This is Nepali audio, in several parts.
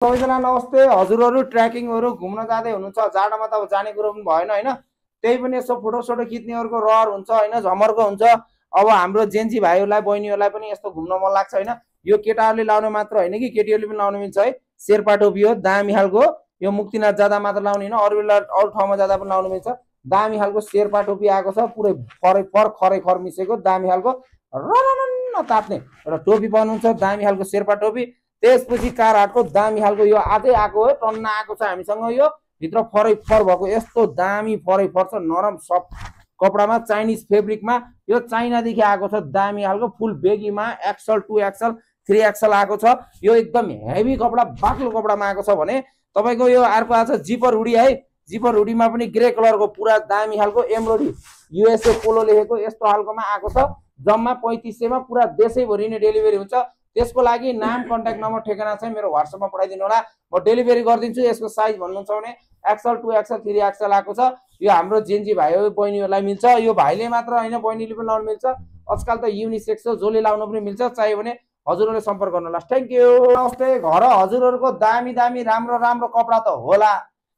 सबैजना नमस्ते। हजुरहरू ट्रेकिङहरू घुम्न जाँदै हुनुहुन्छ, जाडोमा त अब जाने कुरो पनि भएन होइन। त्यही पनि यसो फोटोसोटो खिच्नेहरूको रहर हुन्छ होइन, झमर्को हुन्छ। अब हाम्रो जेन्जी भाइहरूलाई बहिनीहरूलाई पनि यस्तो घुम्न मन लाग्छ होइन। यो केटाहरूले लाउने मात्र होइन कि केटीहरूले पनि लाउन मिल्छ है। शेर्पा टोपी हो दामी खालको, यो मुक्तिनाथ जाँदा मात्र लाउने होइन, अरू बेला अरू ठाउँमा जाँदा पनि लाउन मिल्छ। दामी खालको शेर्पा टोपी आएको छ, पुरै खरै खर मिसेको दामी खालको रनन्न तात्ने एउटा टोपी पाउनुहुन्छ, दामी खालको शेर्पा टोपी। त्यसपछि कारहाटको दामी खालको यो आजै आएको हो, टन्न आएको छ हामीसँग। यो भित्र फरै फर भएको यस्तो दामी फरै फर छ, नरम सफ्ट कपडामा, चाइनिज फेब्रिकमा। यो चाइनादेखि आएको छ, दामी खालको फुल बेगीमा, एक्सल 2 एक्सल 3 एक्सल आएको छ। यो एकदम हेभी कपडा, बाक्लो कपडामा आएको छ भने तपाईँको यो अर्को आएको छ जिपर हुडी है। जिपर हुडीमा पनि ग्रे कलरको पुरा दामी खालको एम्ब्रोइडरी युएसए पोलो लेखेको यस्तो खालकोमा आएको छ। जम्मा 3500 मा पुरा देशैभरि नै डेलिभरी हुन्छ। त्यसको लागि नाम, कन्ट्याक्ट नम्बर, ठेगाना चाहिँ मेरो व्हाट्सएपमा पठाइदिनु होला, म डेलिभरी गरिदिन्छु। यसको साइज भन्नुहुन्छ भने एक्सल 2 एक्सल 3 एक्सल आएको छ। यो हाम्रो जेन्जी भाइ बहिनीहरूलाई मिल्छ। यो भाइले मात्र होइन, बहिनीले पनि लाउनु मिल्छ। आजकल त युनिसेक्स हो, जसले लाउनु पनि मिल्छ। चाहियो भने हजुरहरूले सम्पर्क गर्नु होला। Thank you. नमस्ते। घर हजुरहरूको दामी दामी राम्रो राम्रो कपडा त होला,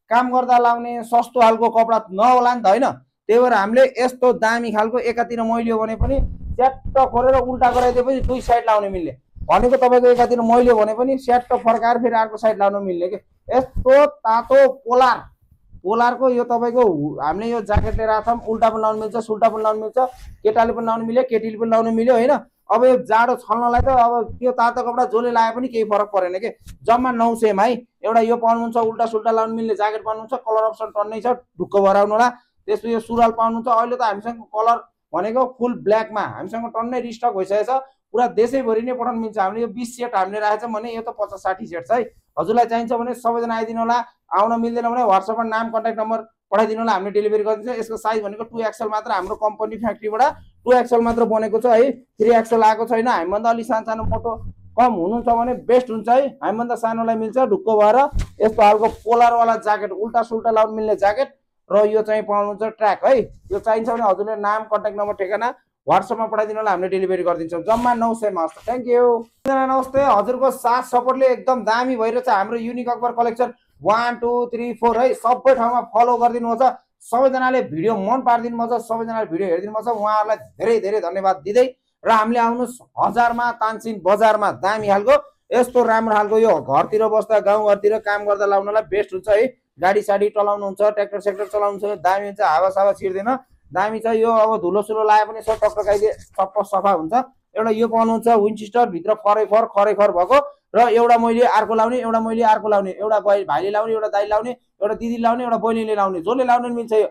काम गर्दा लाउने सस्तो खालको कपडा नहोला नि त होइन। त्यही भएर हामीले यस्तो दामी खालको एकातिर मैलियो भने पनि च्याट्ट खोलेर उल्टा गराइदिएपछि दुई साइड लाउन मिल्ने भनेको। तपाईँको एकातिर मैलियो भने पनि स्याट्ट फर्काएर फेरि अर्को साइड लाउन मिल्ने के। यस्तो तातो पोलारको यो तपाईँको हामीले यो ज्याकेट लिएर आएको छौँ। उल्टा पनि लाउनु मिल्छ, सुल्टा पनि लाउनु मिल्छ, केटाले पनि लाउनु मिल्यो, केटीले पनि लाउनु मिल्यो होइन। अब यो जाडो छल्नलाई त अब त्यो तातो कपडा जसले लाए पनि केही फरक परेन के। जम्मा 900 मा है। एउटा यो पाउनुहुन्छ उल्टा सुल्टा लाउनु मिल्ने ज्याकेट पाउनुहुन्छ, कलर अप्सन टन्नै छ, ढुक्क भराउनु होला। त्यसपछि यो सुरुवाल पाउनुहुन्छ। अहिले त हामीसँग कलर भनेको फुल ब्ल्याकमा हामीसँग टन्नै रिस्टक भइसकेको छ, पुरा देशैभरि नै पठाउनु मिल्छ। हामीले यो 20 सेट हामीले राखेको छौँ भने यो त 50-60 सेट छ है। हजुरलाई चाहिन्छ भने सबैजना आइदिनु होला। आउन मिल्दैन भने व्हाट्सएपमा नाम, कन्ट्याक्ट नम्बर पठाइदिनु होला, हामीले डेलिभरी गरिदिन्छौँ। यसको साइज भनेको 2 एक्सल मात्र, हाम्रो कम्पनी फ्याक्ट्रीबाट 2 एक्सल मात्र बनेको छ है। 3 एक्सल आएको छैन। हामीभन्दा अलि सानो मोटो कम हुनुहुन्छ भने बेस्ट हुन्छ है। हामीभन्दा सानोलाई मिल्छ ढुक्क भएर। यस्तो खालको पोलरवाला ज्याकेट, उल्टा सुल्टा लाउनु मिल्ने ज्याकेट र यो चाहिँ पाउनुहुन्छ ट्र्याक है। यो चाहिन्छ भने हजुरले नाम, कन्ट्याक्ट नम्बर, ठेगाना व्हाट्सएपमा पठाइदिनु होला, हामीले डेलिभरी गरिदिन्छौँ। जम्मा 900 मा। Thank you. नमस्ते। हजुरको साथ सपोर्टले एकदम दामी भइरहेछ हाम्रो युनिक अकबर कलेक्सन 1 2 3 4 है। सबै ठाउँमा फलो गरिदिनुहोस्। सबैजनाले भिडियो मन पारिदिनु भएको छ, सबैजनाले भिडियो हेरिदिनु भएको छ, उहाँहरूलाई धेरै धेरै धन्यवाद दिँदै र हामीले आउनुहोस् हजारमा तानसिन बजारमा दामी खालको यस्तो राम्रो खालको यो घरतिर बस्दा, गाउँघरतिर काम गर्दा लाउनलाई बेस्ट हुन्छ है। गाडी साडी चलाउनुहुन्छ, ट्र्याक्टर सेक्टर चलाउनुहुन्छ, दामी हुन्छ, हावा सावा छिर्दैन, दामी छ। यो अब धुलो सुलो लाए पनि यसो टकटकाइदिए सफा हुन्छ। एउटा यो पाउनुहुन्छ विन्चेस्टर, भित्र खरै खर भएको र एउटा मैले अर्को लाउने, एउटा मैले अर्को लाउने, एउटा भाइले लाउने, एउटा दाइ लाउने, एउटा दिदी लाउने, एउटा बहिनीले लाउने, जसले लाउनु मिल्छ। यो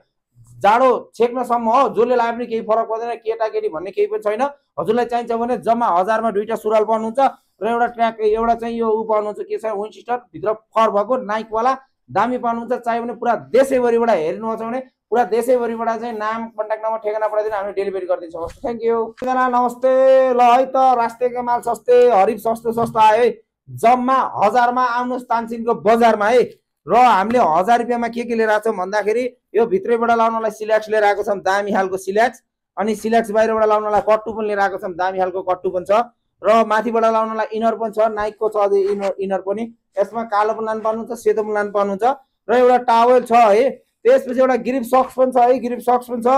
जाडो छेक्नसम्म हो, जसले लाए पनि केही फरक पर्दैन, केटाकेटी भन्ने केही पनि छैन। हजुरलाई चाहिन्छ भने जम्मा 1000 मा 2टा सुरुवाल पाउनुहुन्छ र एउटा ट्र्याक, एउटा चाहिँ यो पाउनुहुन्छ के छ विन्चेस्टर, भित्र फर भएको नाइकवाला दामी पाउनुहुन्छ। चाहियो भने पुरा देशैभरिबाट हेर्नुहुन्छ भने पुरा देशैभरिबाट चाहिँ नाम, कन्ट्याक्ट नम्बर, ठेगाना पठाइदिनु, हामीले डेलिभरी गरिदिन्छौँ। Thank you. नमस्ते। ल है त रास्तेको माल सस्ते, हरिफ सस्तो आयो है। जम्मा 1000 मा आउनुहोस् तानसिनको बजारमा है। र हामीले 1000 रुपियाँमा के लिएर आएको छौँ भन्दाखेरि यो भित्रैबाट लाउनलाई सिलेक्स लिएर आएको छौँ, दामी खालको सिलेक्स। अनि सिलेक्स बाहिरबाट लाउनलाई कट्टु पनि लिएर आएको छौँ, दामी खालको कट्टु पनि छ। र माथिबाट लाउनलाई इनर पनि छ, नाइकको छ अझै इनर पनि। यसमा कालो पनि लानु पाउनुहुन्छ, सेतो पनि लानु पाउनुहुन्छ र एउटा टावेल छ है। त्यसपछि एउटा ग्रिप सक्स पनि छ है, ग्रिप सक्स पनि छ।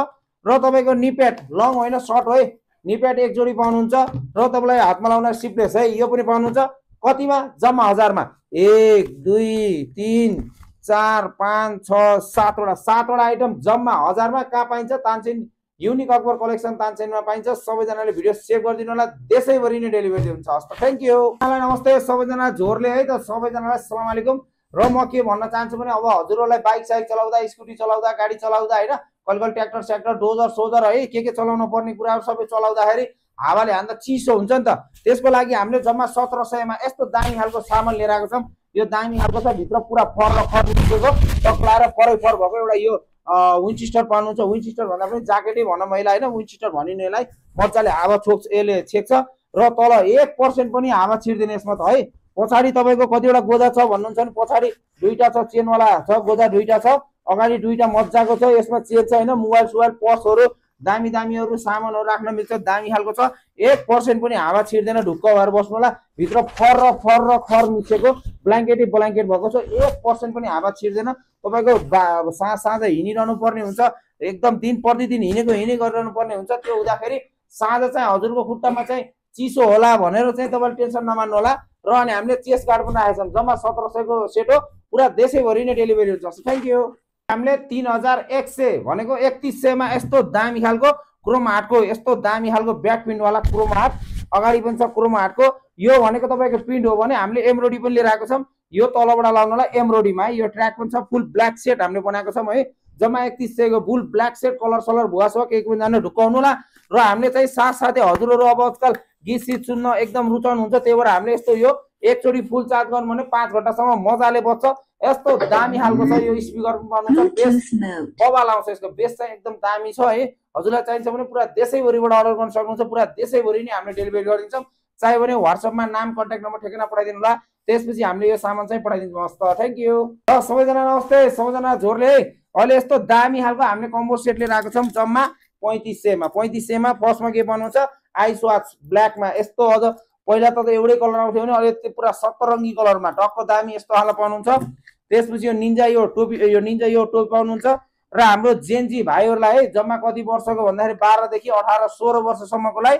र तपाईँको निप्याड, लङ होइन सर्ट है, निप्याड एक जोडी पाउनुहुन्छ। र तपाईँलाई हातमा लाउन सिप्लेस है, यो पनि पाउनुहुन्छ। कतिमा? जम्मा 1000 मा 1 2 3 4 5 6 7वटा आइटम जम्मा 1000 मा। कहाँ पाइन्छ? तानसेन युनिक अकबर कलेक्सन तानसेनमा पाइन्छ। सबैजनाले भिडियो सेभ गरिदिनु होला, देशैभरि नै डेलिभरी हुन्छ। हस् त, थ्याङ्क यू। नमस्ते सबैजना झोरले है त, सबैजनालाई अस्सलाम वालेकुम। र म के भन्न चाहन्छु भने अब हजुरहरूलाई बाइक साइक चलाउँदा, स्कुटी चलाउँदा, गाडी चलाउँदा होइन, कहिले ट्र्याक्टर सेक्टर, डोजर सोजर है, के चलाउनु पर्ने कुराहरू सबै चलाउँदाखेरि हावाले हान्दा चिसो हुन्छ नि त। त्यसको लागि हामीले जम्मा 1700 मा यस्तो दामी खालको सामान लिएर आएको छौँ। यो दामी खालको छ, भित्र पुरा फर र खर निस्केको, टक्लाएर फरै फर भएको एउटा यो विन्चेस्टर पाउनुहुन्छ। विन्चेस्टर भन्दा पनि ज्याकेटै भन्न महिला होइन, विन्चेस्टर भनिनेलाई मजाले हावा यसले छेक्छ र तल 1% पनि हावा छिर्दैन यसमा त है। पछाडि तपाईँको कतिवटा गोजा छ भन्नुहुन्छ भने पछाडि 2टा छ, चेनवाला छ, गोजा 2टा छ, अगाडि 2टा मजाको छ। यसमा चेन छ होइन, मोबाइल सुबाइल पर्सहरू दामी दामीहरू सामानहरू राख्न मिल्छ, दामी खालको छ। 1% पनि हावा छिर्दैन, ढुक्क भएर बस्नु होला। भित्र फर र खर मिसेको ब्ल्याङ्केटै ब्ल्याङ्केट भएको छ, 1% पनि हावा छिर्दैन। तपाईँको साँझ हिँडिरहनु पर्ने हुन्छ, एकदम दिन प्रतिदिन हिँडे गरिरहनु पर्ने हुन्छ। त्यो हुँदाखेरि साँझ चाहिँ हजुरको खुट्टामा चाहिँ चिसो होला भनेर चाहिँ तपाईँले टेन्सन नमान्नु होला। र अनि हामीले चेस्ट गार्ड पनि राखेका छौँ, जम्मा 1700 को सेट हो, पुरा देशैभरि नै डेलिभरी हुन्छ। Thank you. हामीले 3100 भनेको 3100 मा यस्तो दामी खालको क्रोम हार्टको यस्तो दामी खालको ब्याक प्रिन्टवाला क्रोम हार्ट, अगाडि पनि छ क्रोम हार्टको। यो भनेको तपाईँको प्रिन्ट हो भने हामीले एम्ब्रोइडरी पनि लिएर आएको छौँ। यो तलबाट लाउनलाई एम्ब्रोइडरीमा यो ट्र्याक पनि छ, फुल ब्ल्याक सेट हामीले बनाएको छौँ है। जम्मा 3100 को फुल ब्ल्याक सेट, कलर सलर भुवा छ केही पनि जानु ढुक्काउनु होला। र हामीले चाहिँ साथसाथै हजुरहरू अब आजकल गीत सित सुन्न एकदम रुचाउनुहुन्छ, त्यही भएर हामीले यस्तो यो एकचोटि फुल चार्ज गर्नु भने 5 घण्टासम्म मजाले बज्छ। यस्तो दामी खालको छ यो स्पिकर पनि पाउनुहुन्छ, बेस बबाल आउँछ, यसको बेस चाहिँ एकदम दामी छ है। हजुरलाई चाहिन्छ भने पुरा देशैभरिबाट अर्डर गर्न सक्नुहुन्छ, पुरा देशैभरि नै हामीले डेलिभरी गरिदिन्छौँ। चाहियो भने व्हाट्सएपमा नाम कन्ट्याक्ट नम्बर ठेगाना पठाइदिनु होला, त्यसपछि हामीले यो सामान चाहिँ पठाइदिन्छौँ। हस् त, थ्याङ्क यू। र सबैजना नमस्ते, सबैजना जोरले अहिले यस्तो दामी खालको हामीले कम्बो सेट लिएर आएको छौँ, जम्मा 3500 मा। 3500 मा फर्स्टमा के पाउनुहुन्छ, आइस वाच ब्ल्याकमा यस्तो। अझ पहिला त एउटै कलर आउँथ्यो भने अहिले पुरा सतरङ्गी कलरमा टक्क दामी यस्तो खालको पाउनुहुन्छ। त्यसपछि यो निन्जा यो टोपी पाउनुहुन्छ। र हाम्रो जेनजी भाइहरूलाई है, जम्मा कति वर्षको भन्दाखेरि 12 देखि 18 16 वर्षसम्मकोलाई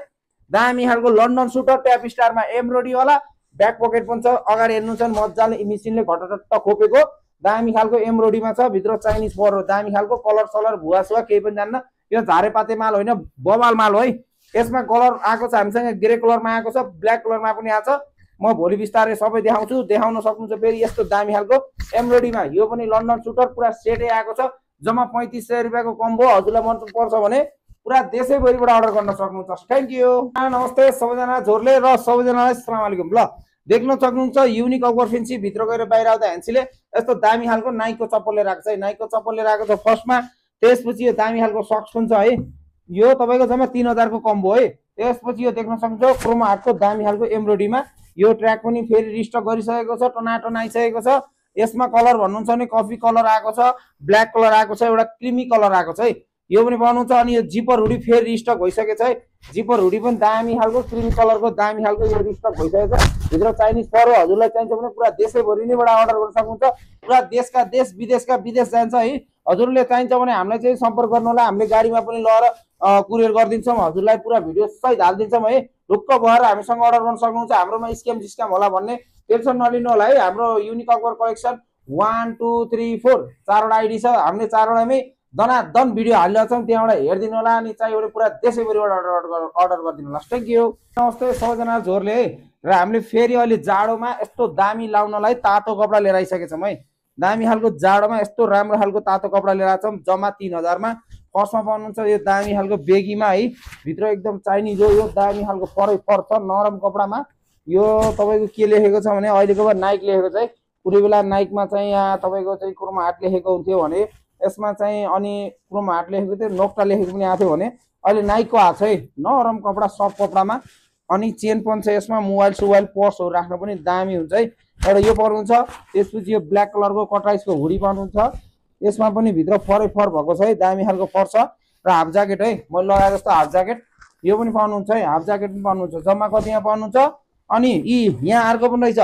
दामी खालको लन्डन सुटर ट्याप स्टारमा एम्ब्रोइडरी वाला ब्याक पकेट पनि छ। अगाडि हेर्नुहुन्छ मजाले मिसिनले घटटट्ट खोपेको दामी खालको एम्ब्रोइडरीमा छ। भित्र चाइनिज फर हो, दामी खालको कलर सलर भुवा सुवा केही पनि जान्न। यो झारेपाते माल होइन, बबाल माल हो है। यसमा कलर आएको छ हामीसँग, ग्रे कलरमा आएको छ, ब्ल्याक कलरमा पनि आएको छ। म भोलि बिस्तारै सबै देखाउँछु, देखाउन सक्नुहुन्छ। फेरि यस्तो दामी खालको एम्ब्रोइडरीमा यो पनि लन्डन सुटर पुरा सेटै आएको छ। जम्मा 3500 रुपियाँको कम्बो। हजुरलाई मन पर्छ भने पुरा देशैभरिबाट अर्डर गर्न सक्नुहुन्छ। Thank you. नमस्ते सबैजना जोरले र सबैजनालाई अस्सलाम वालेकुम। ल देख्न सक्नुहुन्छ युनिक अक्बर फेन्सी भित्र गएर बाहिर आउँदा ह्यान्सीले यस्तो दामी खालको नाइकको चप्पल लिएर आएको छ है। नाइकको चप्पल लिएर आएको छ फर्स्टमा। त्यसपछि यो दामी खालको सक्स पनि छ है। यो तपाईँको जम्मा 3000 को कम्बो है। त्यसपछि यो देख्न सक्नुहुन्छ क्रोमा हार्टको दामी खालको एम्ब्रोइडरीमा यो ट्र्याक पनि फेरि रिस्टक गरिसकेको छ, टनाटन आइसकेको छ। यसमा कलर भन्नुहुन्छ भने कफी कलर आएको छ, ब्ल्याक कलर आएको छ, एउटा क्रिमी कलर आएको छ है। यो पनि पाउनुहुन्छ। अनि यो जिपर हुडी फेरि रिस्टक भइसकेको छ है। जिपर हुडी पनि दामी खालको क्रिमी कलरको दामी खालको यो रिस्टक भइसकेको छ। भित्र चाइनिज फर हो। हजुरलाई चाहिन्छ भने पुरा देशैभरि नैबाट अर्डर गर्न सक्नुहुन्छ। पुरा देशका देश विदेशका विदेश जान्छ है। हजुरले चाहिन्छ भने हामीलाई चाहिँ सम्पर्क गर्नु होला, हामीले गाडीमा पनि लगेर कुरियर गरिदिन्छौँ। हजुरलाई पुरा भिडियो सहित हालिदिन्छौँ है। ढुक्क भएर हामीसँग अर्डर गर्न सक्नुहुन्छ। हाम्रोमा स्क्याम होला भन्ने टेन्सन नलिनु होला है। हाम्रो युनिक अक्बर कलेक्सन 1 2 3 4 चारवटा आइडी छ। हामीले चारवटामै दनादन भिडियो हालिरहेको छौँ, त्यहाँबाट हेरिदिनु होला। अनि चाहियो भने पुरा देशैभरिबाट अर्डर गरिदिनु होला। Thank you. नमस्ते सबैजना जोरले है। र हामीले फेरि अहिले जाडोमा यस्तो दामी लाउनलाई तातो कपडा लिएर आइसकेको छौँ है। दामी खालको जाडोमा यस्तो राम्रो खालको तातो कपडा लिएर आएको छौँ, जम्मा 3000 मा। फर्स्टमा पाउनुहुन्छ यो दामी खालको बेगीमा है। भित्र एकदम चाइनिज हो, यो दामी खालको फरै फर छ नरम कपडामा। यो तपाईँको के लेखेको छ भने अहिलेको नाइक लेखेको छ है। कुनै बेला नाइकमा चाहिँ यहाँ तपाईँको चाहिँ क्रोमा हार्ट लेखेको हुन्थ्यो भने यसमा चाहिँ अनि क्रोमा हार्ट लेखेको थियो, नोक्टा लेखेको पनि आएको थियो भने अहिले नाइकको आएको छ है। नरम कपडा सफ्ट कपडामा। अनि चेन पनि छ यसमा, मोबाइल सुबाइल पर्सहरू राख्न पनि दामी हुन्छ है। एउटा यो पाउनुहुन्छ। त्यसपछि यो ब्ल्याक कलरको कटाइसको हुडी पाउनुहुन्छ। यसमा पनि भित्र फरै फर भएको छ है, दामी खालको फर छ। र हाफ ज्याकेट है, मैले लगाए जस्तो हाफ ज्याकेट यो पनि पाउनुहुन्छ है। हाफ ज्याकेट पनि पाउनुहुन्छ। जम्मा कतिमा पाउनुहुन्छ। अनि यहाँ अर्को पनि रहेछ,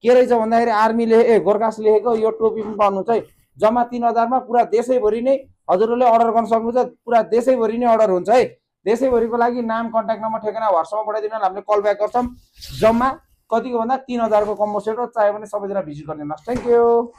के रहेछ भन्दाखेरि आर्मी गोर्खास लेखेको यो टोपी पनि पाउनुहुन्छ है। जम्मा 3000 मा पुरा देशैभरि नै हजुरहरूले अर्डर गर्न सक्नुहुन्छ। पुरा देशैभरि नै अर्डर हुन्छ है। देशैभरिको लागि नाम कन्ट्याक्ट नम्बर ठेगाना व्हाट्सएपमा पठाइदिनु, हामीले कल ब्याक गर्छौँ। जम्मा कतिको भन्दा 3000 को कम्बो सेट हो। चाहियो भने सबैजना भिजिट गरिदिनुहोस्। Thank you.